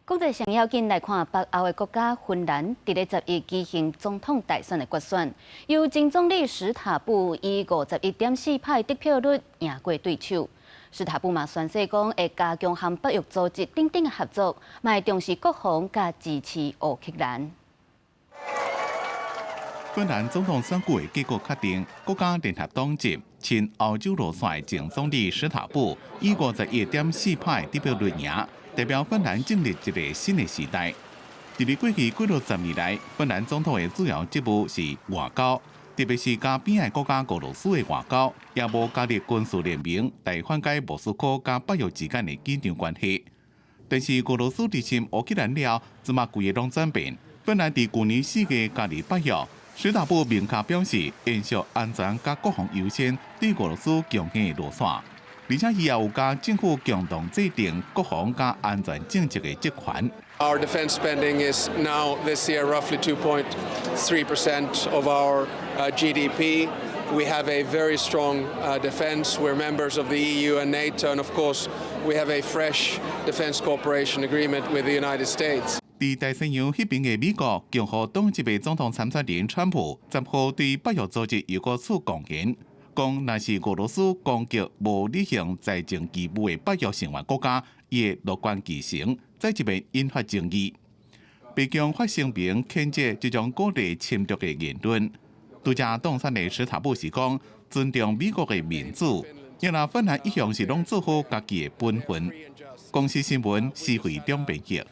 國際上要緊來看北歐的國家芬蘭，佇咧11舉行總統大選的決選，由前總理史塔布以51.4%得票率贏過對手。史塔布嘛宣誓講會加強和北約組織等等的合作，嘛會重視國防佮支持烏克蘭。芬蘭總統選舉的結果確定，國家聯合黨籍親歐洲路線的前總理史塔布以51.4%得票率贏。代表芬蘭進入一個新的時代。佇咧過去幾落十年來，芬蘭總統的主要職務是外交，特別是佮邊仔國家俄羅斯的外交，也無加入軍事聯盟來緩解莫斯科佮北約之間的緊張關係。但是俄羅斯入侵烏克蘭了，這馬規个攏轉變。芬蘭佇舊年4月加入北約，史塔布明確表示，延續安全佮國防優先，對俄羅斯強硬的路線。而且伊也有佮政府共同制定國防佮安全政策的職權。 Our defense spending is now this year roughly 2.3% of our GDP. We have a very strong defense. We're members of the EU and NATO, and of course, we have a fresh defense cooperation agreement with the United States. 佇大西洋彼邊的美國共和黨籍的總統參選人川普10號對北約組織又閣次貢獻。講若是俄羅斯攻擊無履行財政義務的北約成員國家，伊會樂觀其成，再一遍引發爭議。白宮發聲明譴責這種鼓勵侵略的言論。拄才當選的史塔布是講尊重美國的民主，因為芬蘭一向是攏做好家己的本分。公視新聞施惠中編譯。